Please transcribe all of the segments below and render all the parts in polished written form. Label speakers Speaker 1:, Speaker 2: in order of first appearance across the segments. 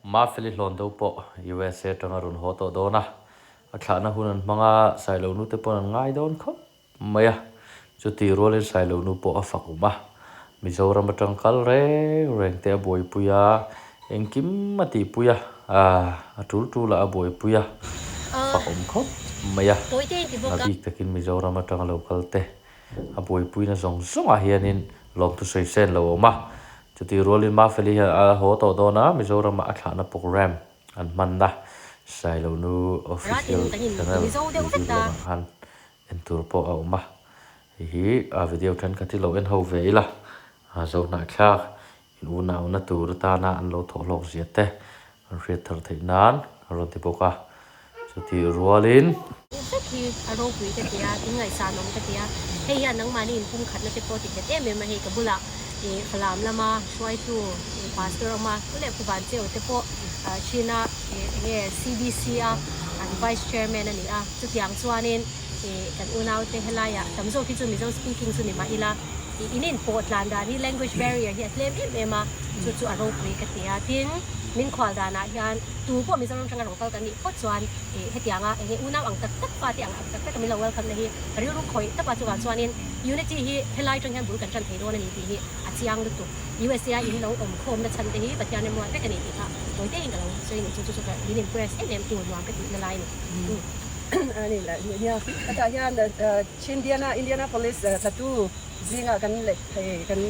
Speaker 1: Mafeli Hlawndo pawh USA atanga rawn haw tawh dawn a, a thlahna hun an hmang a, Sailo nute pawn an ngai dawn khawp mai a, chutih rualin Sailo nu pawh a fak awm a, Mizoram atang kal reng reng te a buaipui a, engkim a tihpui a, a tul tul ah a buaipui a, fak awm khawp mai a, a bik takin Mizoram atanga lo kal te a buaipuina zawng zawngah hianin lawmthu sawi sen lo awm a, chutih rualin Mafeli hian a haw tawh dawn a, Mizoramah a thlahna programme an hmanna Sailo nu official channel YouTube lamah khan En tur pawh a awm a, hei hi a video thenkhat hi lo en ho ve ila, a zo hnahthlak in unauna tur atana an lo thawh hlawk zia te an hriat thar theih nan a rawn ti bawk a, chutih rualin.
Speaker 2: Vek hi a ropui ka ti a, in ngaihsan awm ka ti a, hei hian nangmahni in pumkhatna te pawh ti nghet em em a, hei ka bulah ih Falam lama hruaitu ih pastor awm a, pu leh pu Vancheu te pawh China ih enge CBC a an vice chairman a ni a. Chutiang chuanin ih kan unaute helaiah tam zawk hi chu Mizo speaking chu ni mah ila ih in inpawh tlan dan hi language barrier hi a tlem em em a, chu chu a ropui ka ti a. Tin, min khual danah hian tu pawh Mizoram atanga rawn kal kan nih phawt chuan ih hetianga eng nge unau ang tak tak fate ang tak tak a min lo welcome na hi ka rilru khawih tak a, chuvang chuanin unity hi helai atang hian bul kan tan thei dawn a ni tih hi a chiang lutuk. USA a in lo awm khawmna chhan te hi Pathian remruat vek a ni tih kha tawi tein ka lo sawi a ni. Chu chu chu ka min impress em em tur nuam ka tihna lai a ni.
Speaker 3: Ani la nia hetah hian Chindiana Indianapolis tlatu zingah kan leh hei kan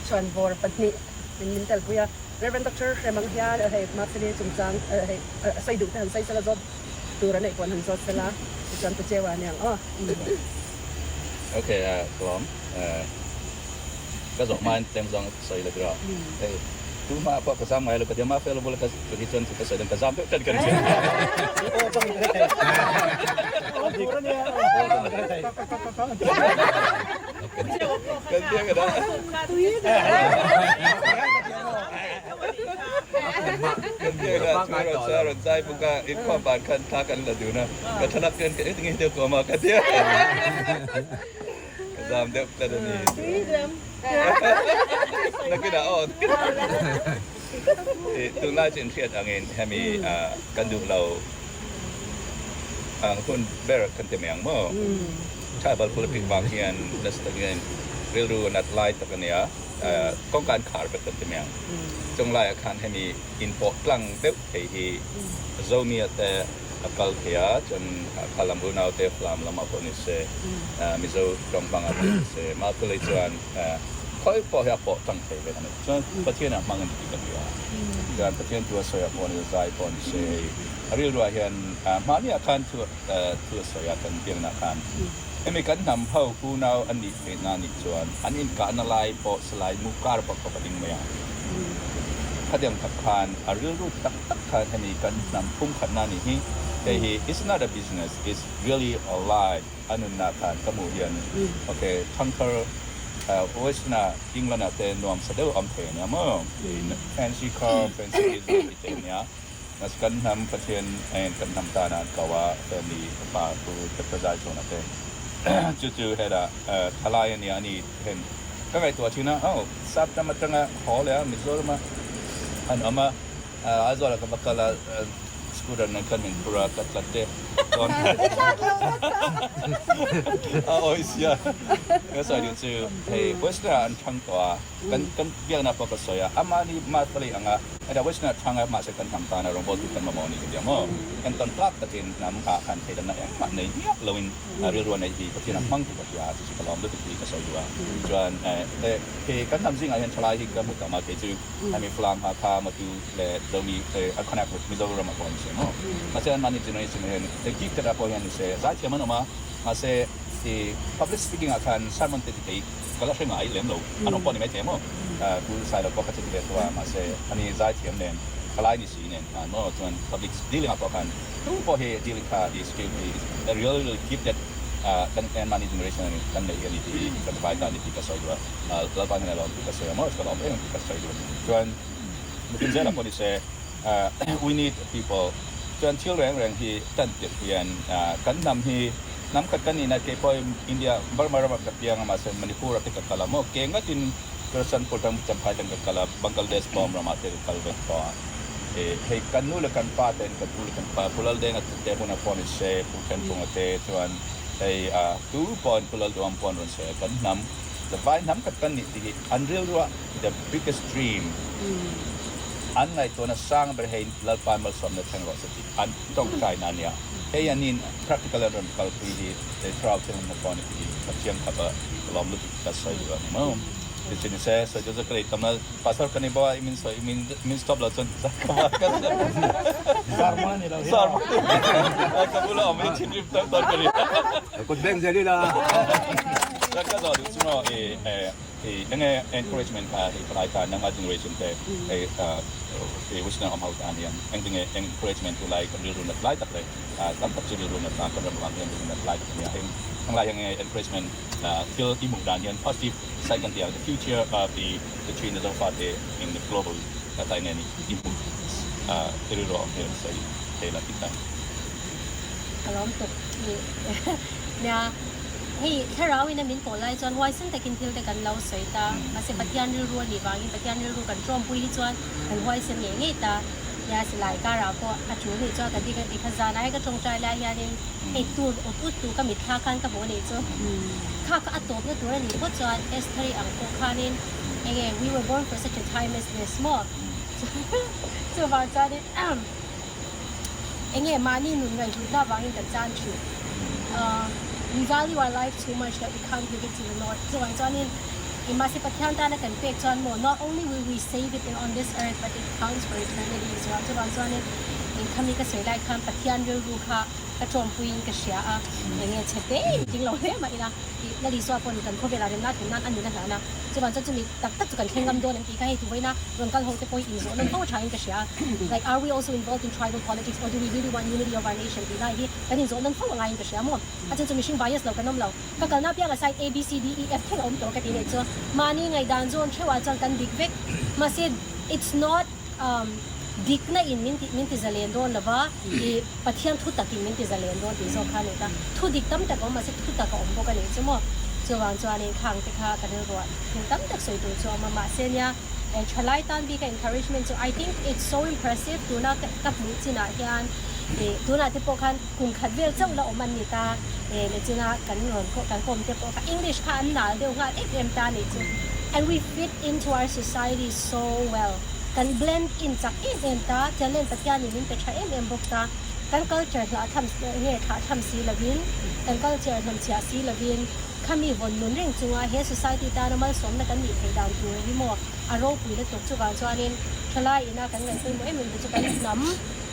Speaker 3: chhuanvawr pahnih in min telpui a Rev Doctor Hremang hian hei Mafeli chungchang hei a sawi duh te han sawi sela zawt tur a neih pawh an han zawt sela tichuan Pu Cheua aniang aw.
Speaker 4: Okay Tlawm ka zawh hmain tlem zawng sawi la tirah hei tu hma pawh ka zam ngai lo ka tia Mafela bula ka hi chuan ka sawi dan ka zam deuh tlat ka ri thin. Kan tia ka dah. Kan tia ka dah chu rawn sa rawn zai bawk a inkhawm ban khan thla kan la dun a ka thlalak chuan ka eng nge deuh ka awm a ka tia ka zam deuh tlat a ni. Nakinah aw. Tunlai chu inhriat angin hemi kan duh lo ang hun ber kan ti mai ang maw? Tribal politics vang hian nasa takin rilru nat lai tak a nia, kawngka an khar vek kan ti mai ang. Chung laiah khan hemi inpawh tlang deuh thei hi Zonia te a kal thei a, chuan Khalam unau te Falam lamah pawh ni se, Mizo tawng hmangah pawh ni se, Mapulei chuan khawi pawh hi a pawh tlang thei vek a ni. Chuan Pathian ah hmang a ni tih ka hria. Chuan Pathian thu a sawi ah pawh ni zai pawh ni se hei a rilru ah hian hmahni ah khan thu thu a sawi a kan biakna ah khan hemi kan hnam ho unau an nih theih na nih chuan an inkahna lai pawh salai mu kar pawh ka va ding mai ang. Khatiang tak khan a rilru tak tak khan hemi kan hnam pumkhatna nih hi hei hi it's not a business it's really a life a nunna khan ka hmuh hian ok thangthar Western ah England ah te nuam sa deuh awm thei ania maw fancy car fancy business ti thei ania mas kan hnam Pathian en kan hnam tan ah an ko a family pa pu Doctor Zaichhawna te chu chu hetah thalai ania ani hen ka ngaihtuah thin a oh sap ram atanga haw leh a Mizoram a an awm a Aizawl ah ka va kal a scooter nen khan min phur a ka tla te dawn a awi sia ka sawi duh chu hei western ah an thang tawh a kan kan biakna pawh ka sawi a amahni mah ka lei ang a heta western ah thang a mahse kan hnam tan a rawngbawltu kan mamawh a ni ka ti ang maw entawn tlak takin hnam ah khan theidanna engmah nei miah loin rilru a neih hi Pathian a hmang tih ka hria a chu chu ka lawm lutuk tih ka sawi duh a chuan hei kan hnam zingah hian thalai hi ka hmu tam a kei chu Hemi Falam Hakha Matu le Zomi te an connect with Mizoram ah pawh an ni se maw? Mahse anmahni generation ah hian gifted ah pawh hian ni se zaithiam an awm a, mahse i public speaking ah khan sermon te ti thei ka la hre ngai lem lo, an awm pawh ni maithei maw? Pu Sailo pawh kha chu ti ve tho a, mahse ani zaithiam nen thalai ni si nen khan maw chuan public dealing ah pawh khan tu pawh hi dealing kha i skill hi is a really really gifted kan anmahni generation ah kan neih hi a ni tih hi kan vai ta a ni tih ka sawi duh a. Lalpa hian a lawm tih ka sawi a maw? Ka lawm em tih ka sawi duh a ni. Chuan mitin zela pawh ni se we need people chuan thil reng reng hi tan tirh hian kan hnam hi hnam khat kan nihna kei pawh India Burma ramah ka piang a mahse Manipur ah te ka kal a maw? Ke ngatin Churachandpur tang Champhai tang ka kal a Bangladesh bawm ramah te ka kal ve tawh a. Hei kan nu leh kan pa ten kan u leh kan pa Pu Laldenga te hmunah pawh ni se, Pu Thenphunga te chuan hei tu pawhin Pu Lalduang pawh an rawn sawi a, kan hnam the vai hnam khat kan nih tih hi an rilruah the biggest dream an ngaihtuahna sang ber hei Lalpa malsawmna thleng rawh se tih an tawngtaina a nia. Hei anin practical an rawn kalpui hi thlarau thianghlimna pawh a ni tih hi ka chiang khap a, ka lawm lutuk ka sawi duh a ni maw. Tichu ni se, sawi chu chu ka lei tam a, pastor ka ni bawk a, i min sawi, min min stop lo chuan ka va ka
Speaker 5: Sarma ni lo hi.
Speaker 4: Sarma ka bula awm hi thinrim tak dawn ka ria.
Speaker 6: Kut beng zel ila.
Speaker 4: Ka ka zawh duh chu maw i i enge encouragement kha hei palai kha nangma generation te hei i wisdom awm ho tan hian engtinge encouragement tu lai kan rilru nat lai tak leh tam tak chu rilru nat kan ram avang hian rilru nat lai tak a nia heng heng lai hian enge encouragement thil i hmuh dan hian positive side kan tih ang the future of the the Chin Zofa te in the global tlai nge ni i hmuh i rilru awm hian sawi thei la tih tan.
Speaker 2: Ka lawm tuk i nia hei thlarau in a min pawh lai chuan huaisen takin thil te kan lo sawi ta mahse Pathian rilru a nih vangin Pathian rilru kan tawmpui hi chuan kan huaisen ngei ngei ta nia silai karah pawh a tul nih chuan ka ding a ti kha zanah hei ka tawngtai lai hianin hei tur ut ut tu ka mitthla khan ka hmu a nih chu kha kha a tawpna tur a nih phawt chuan Estheri ang pawh khanin enge we were born for such a time as this maw chuvang chuanin enge mahni nun ngaihhlutna avangin kan chan thin we value our life too much that we can't give it to the Lord chuvang chuanin mahse Pathian tana kan pek chuan maw not only will we save it in on this earth but it counts for eternity as well chuvang chuanin engkhami ka sawi lai khan Pathian rilru kha ka tawmpuiin ka hria a, enge chhe te in tling lo hle mah ila tih Lal Isua pawn kan khawvelah remna thlen nan a nun a hlan a, chuvang chuan chumi tak tak chu kan thleng ngam dawn em tih kha hei tuvaina rawn kal ho te pawh hi inzawh nawn fo a thain ka hria a, like are we also involved in tribal politics or do we really want unity of our nation tih lai hi kan inzawh nawn fo a ngaiin ka hria maw? A chhan chu mihring bias lo kan awm lo, ka kalna apianga side A, B, C, D, E, F thleng a awm tawh ka ti nei chu mahni ngaihdan zawn theuhah chuan kan dik vek mahse it's not Um, dikna in min ti min ti zalen dawn lova, i Pathian thu tak in min ti zalen dawn tih zawk kha a ni ta. Thu dik tam tak a awm mahse thu tak a awm bawk a nih chu maw. Chuvang chuanin khang te kha ka rilruah thil tam tak sawi tur chu a awm a, mahse nia thalai tan bika encouragement chu I think it's so impressive tuna ka hmuh chinah hian i tunah te pawh khan kum khat vel chauh la awm an ni ta, leh chuna kan rawn kan kawm te pawh kha English kha an nal deuh nghal em em ta a nih chu and we fit into our society so well. Kan blend in chak em em ta, talent Pathianin min pe tha em em bawk ta, kan culture hlah tham nge thlah tham si lovin, kan culture hnam chhiah si lovin, khami vawn nun reng chunga he society tana malsawmna kan nih theih dan tur hi maw a ropui lutuk. Chuvang chuanin thalai ina kan ngaih pawimawh em em te chu kan hnam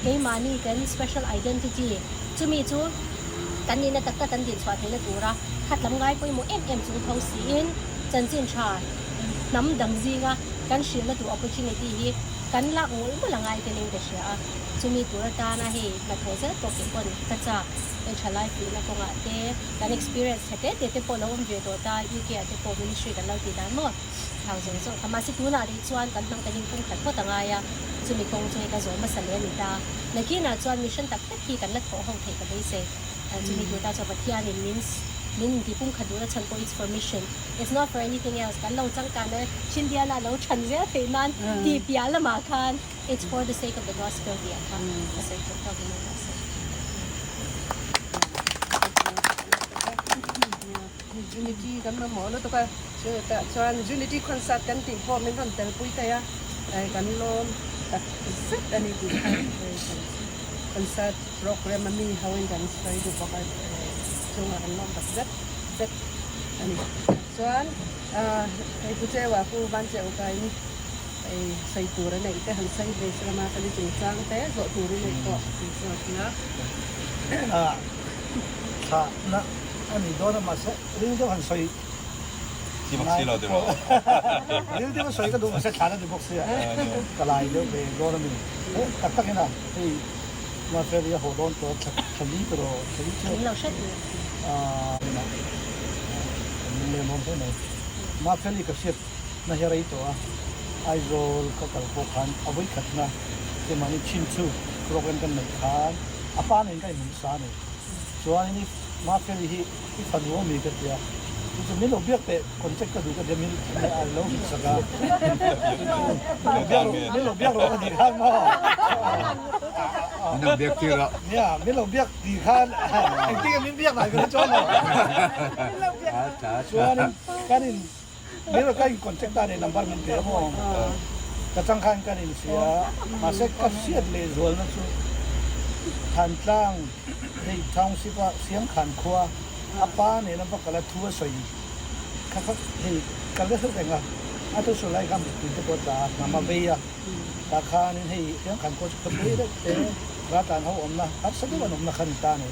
Speaker 2: keimahni kan special identity chumi chu kan nihna tak tak kan dinchhuah theihna tura khatlam ngai pawimawh em em chung tho siin chanchin tha hnam dang zinga kan hrilhna tur opportunity hi kan lak mawlh mawlh a ngai telin ka hria a, chumi tur atana hei hnathawh zel pawh kei pawn ka chak hei thalai fuihna kawngah te kan experience tha te te te pawh lo awm ve tawh ta UK ah te pawh ministry kan lo tih dan maw thau zawng zawng kha mahse tunah rih chuan kan hnam kan inpum khat phawt a ngai a, chumi kawng chu hei ka zawh hmasa leh a ni ta, nakinah chuan mission tak tak hi kan la thawh ho theih ka beisei, chumi tur ta chuan Pathianin min min intihpum khat duhna chhan pawh it's for mission. It's not for anything else, kan lo changkan a, Chindiana lo chhan zel theih nan tih piah lamah khan it's for the sake of the gospel tih ah khan ka sawi tawh tawk in a sawi.
Speaker 3: Unity kan mamawh lutuk a, chutah chuan Unity concert kan tih pawh min rawn telpui thei a, kan lawm tak zet a ni tih kha concert program a mi ho in kan sawi duh bawk a, chungah kan lawm tak zet zet. a ni. Chuan hei Pu Cheua Pu Van Cheu kain hei sawi tur a neih te han sawi ve se lama Feli chungchang te zawh tur i neih pawh an zawt na.
Speaker 5: Thlah na a ni dawn a mahse ril deuh han sawi
Speaker 4: Chi bawk si lo tiraw.
Speaker 5: Ril deuh a sawi ka duh mahse thlah na ni bawk sia ka lai deuh ve dawn a ni. Tak tak in a hei Mafeli a haw dawn tawh a thla li tiraw thla li chu.
Speaker 2: Min lo hret ni.
Speaker 5: Lehmawm hle mai. Mafeli ka hriat na hi a rei tawh a, Aizawl ka kal pawh khan a vawikhatna keimahni chin chu program kan neih khan a pa nen ka inhmu nasa a ni. Chuanin i Mafeli hi i fanu a mi ka ti a, Chu chu min lo biak teh contact ka duh ka tia min a lo hrilh sak a. Min lo biak rawh ka tih khan maw?
Speaker 6: Min lo biak tir a.
Speaker 5: Nia, min lo biak tih khan engtin nge min biak nai ka hre chuan lo. Chuanin kan in min lo ka in contact ta a ni number min pe a maw? Ka chang khan kan in hria mahse ka hriat leh zualna chu Thantlang hei township a Siangkhan khua A pa nen a va kal a thu a sawi kha kha hei kal la hreuh reng a, a thu sawi lai kha mipui te pawh a tla a, hnam a vei a, tah khanin hei hian khan kawt khaw pui deuh te raltlan ho awmna harsa deuh an awmna kha ni ta a ni.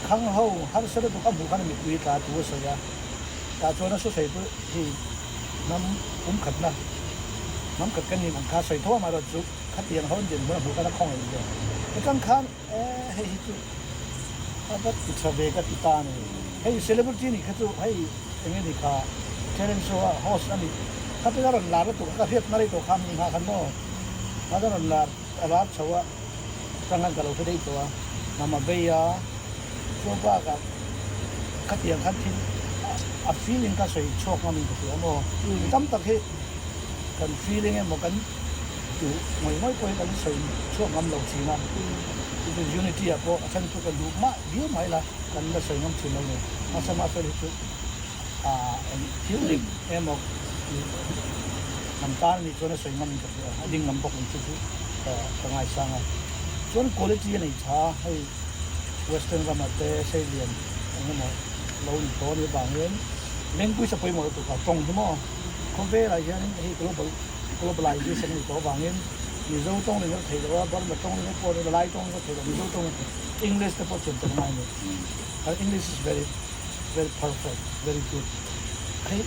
Speaker 5: Khang ho harsa lutuk a hmuh khan mipui tla thu a sawi a, tah chuan a sawi pawh hei hnam pum khatna hnam khat kan nih ang kha sawi tho a amaherawhchu khatiang ho an dinhmun a hmuh khan a khawngaih ve. Hetiang khan. Eh hei hi chu a va ti tha ve ka ti ta a ni. Hei celebrity nih kha chu hei eng nge ni kha talent show a host a nih kha chu a rawn lar lutuk a ka hriat hma rei tawh kha mi nghah khan maw kha chu a rawn lar a lar chho a atang khan ka lo hre daih tawh a hnam a vei a chu bakah khatiang khan thil a feeling kha sawi chhuak ngam in ka hria maw mi tam tak hi kan feeling emaw kan Duh ngawih ngawih pawh hi kan sawi chhuak ngam lo thin a, chu chu unity ah pawh a then chu kan duh mah viau mai la, kan la sawi ngam thin lo ni. Mahse mahse hi chu ah eng thil dik emaw hnam tan anih chuan a sawi ngam in ka hria, a ding ngam bawk ang chu chu ka ka ngaisang a. Chuan quality a nei tha a, hei western ramah te seilian eng emaw lo ni tawh anih avangin language a pawimawh lutuk a, tawng hi maw khawvelah hianin hei global Globalization a nih tawh avangin Mizo tawng ringawt a theih loh a, Burma tawng ringawt pawh a Lai tawng ringawt a theih loh, Mizo tawng English te pawh thiam tel ngai a ni. English is very very perfect, very good. Hei.